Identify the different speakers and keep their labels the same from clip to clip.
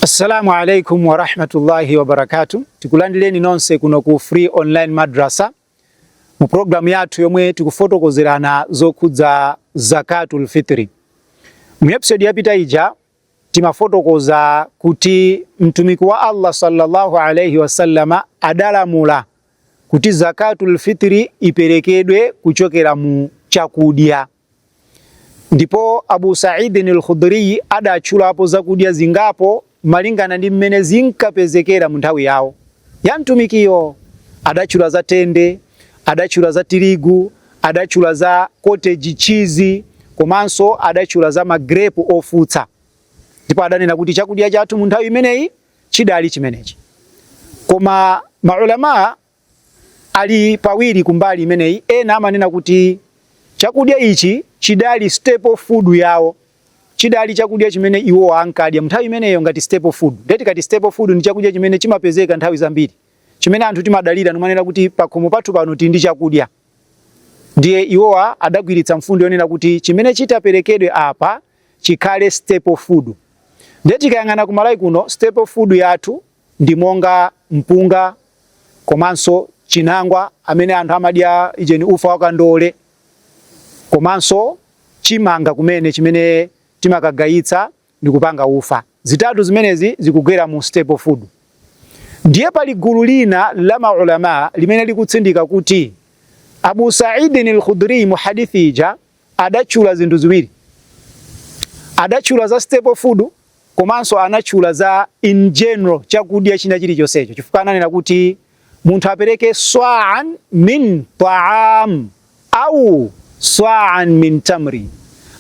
Speaker 1: Assalamu alaikum warahmatullahi wabarakatu. Tikulandireni nonse kuno ku Free Online Madrasa mu programu yathu yomwe tikufotokozerana zokhudza zakatul fitri. Mu episode yapita ija timafotokoza kuti mtumiki wa Allah sallallahu alaihi wasallama adalamula kuti zakatul fitri iperekedwe kuchokera mu chakudya. Ndipo Abu Saidin al-Khudri adatchulapo zakudya zingapo malingana ndi mmene zinkapezekera mu nthawi yawo ya mtumikiyo. Adatchula za tende, adatchula za tirigu, adatchula za cottage cheese, komanso adatchula za magrepu ofutsa. Ndipo adanena kuti chakudya chathu mu nthawi imeneyi chidali chimenechi. Koma maulama ali pawiri kumbali imeneyi. Ena amanena kuti chakudya ichi chidali staple food yawo, chidali chakudya chimene iwo ankadya nthawi imeneyo ngati staple food. Ndiye tikati staple food ndi chakudya chimene chimapezeka nthawi zambiri, chimene anthu timadalira numanena kuti pakhomo pathu pano tili ndi chakudya. Ndiye iwowa adagwiritsa mfundo yonena kuti chimene chitaperekedwe apa chikhale staple food. Ndiye tikayang'ana ku Malawi kuno, staple food yathu ndi monga mpunga komanso chinangwa amene anthu amadya ijeni ufa wakandole, komanso chimanga kumene chimene timakagayitsa ndi kupanga ufa. Zitatu zimenezi zikugwera mu staple food. Ndiye pali gulu lina la maulama limene likutsindika kuti Abu Saidin al-Khudri mu hadithi ija adatchula zinthu ziwiri. Adatchula za staple food komanso anatchula za in general chakudya china chilichonsecho, chifukwa ananena kuti munthu apereke swa'an min ta'am au swa'an min tamri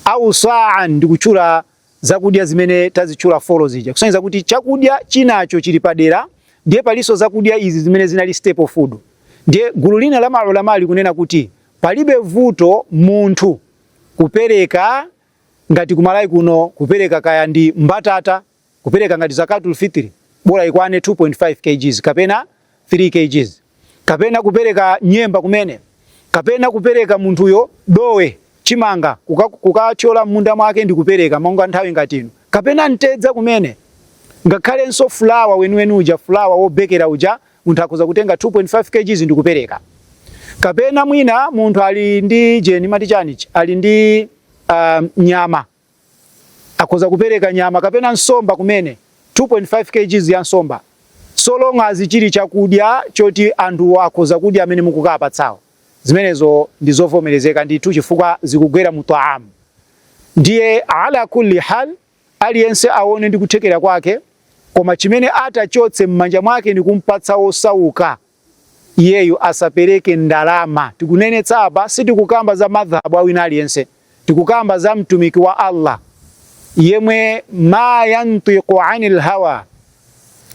Speaker 1: au swa'an, ndikutchula zakudya zimene tazitchula four zija, kusonyeza kuti chakudya chinacho chili padera. Ndiye palinso zakudya izi zimene zinali staple food. Ndiye gulu lina la maulama likunena kuti palibe vuto munthu kupereka, ngati kumalawi kuno, kupereka kaya ndi mbatata, kupereka ngati zakatul fitri, bola ikwane 2.5 kgs kapena 3 kgs, kapena kupereka nyemba kumene, kapena kupereka munthuyo dowe, chimanga, kukathyola munda mwake ndi kupereka monga nthawi ngati ino, kapena mtedza kumene, ngakhalenso fulawa weniweni uja, fulawa wobekera uja, munthu akhoza kutenga 2.5 kgs ndi kupereka. Kapena mwina munthu ali ndi jeni mati chanichi, ali ndi nyama, akhoza kupereka nyama kapena nsomba kumene, 2.5 kgs ya nsomba, so long as chili chakudya choti anthu akhoza kudya amene mukukapatsawo. Zimenezo ndi zovomerezeka ndithu chifukwa zikugwera mu ta'am. Ndiye ala kulli hal, aliyense aone ndi kuthekera kwake, koma chimene atachotse m'manja mwake ndi kumpatsa wosauka, iyeyo asapereke ndalama. Tikunenetsa apa, sitikukamba za madhhabu awina aliyense, tikukamba za mtumiki wa Allah yemwe ma yantiqu anil hawa,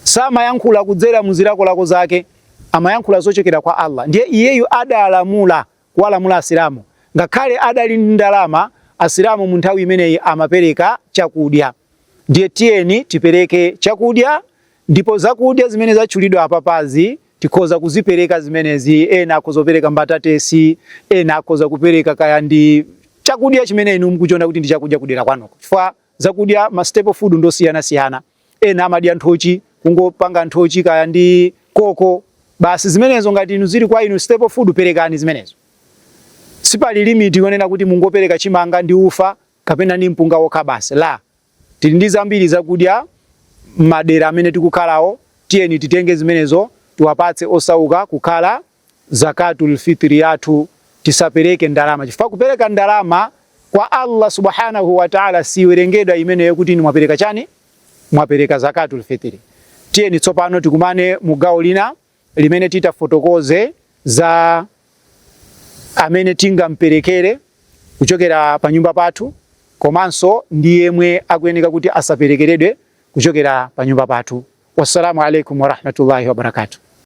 Speaker 1: samayankhula kudzera muzilakolako zake, amayankhula zochokera kwa Allah. Ndiye iyeyo adalamula, kuwalamula asilamu, ngakhale adali ndi ndalama, asilamu mu nthawi imeneyi amapereka chakudya. Ndiye tiyeni tipereke chakudya, ndipo zakudya zimene zatchulidwa apapazi tikhoza kuzipereka zimenezi. Ena akhoza kupereka mbatatesi, ena akhoza kupereka kaya ndi chakudya chimene inu mukuchiona kuti ndi chakudya kudera kwanuko, chifukwa zakudya, ma staple food ndosiyana-siyana. Ena amadya nthochi, kungopanga nthochi kaya ndi koko basi. Zimenezo ngati inu zili kwa inu staple food, perekani zimenezo. Sipali limit yonena kuti mungopereka chimanga ndi ufa kapena ndi mpunga wokha basi. La, tili ndi zambiri zakudya madera amene tikukhalawo. Tiyeni titenge zimenezo tiwapatse osauka kukhala zakatul fitri yathu. Tisapereke ndalama, chifukwa kupereka ndalama kwa Allah subhanahu wa ta'ala siwerengedwa imeneyo kuti inu mwapereka chani, mwapereka zakatul fitri. Tiyeni tsopano tikumane mu gawo lina limene titafotokoze za amene tingamperekere kuchokera pa nyumba pathu, komanso ndi yemwe akuyeneka kuti asaperekeredwe kuchokera pa nyumba pathu. Wassalamu alaikum warahmatullahi wabarakatuh.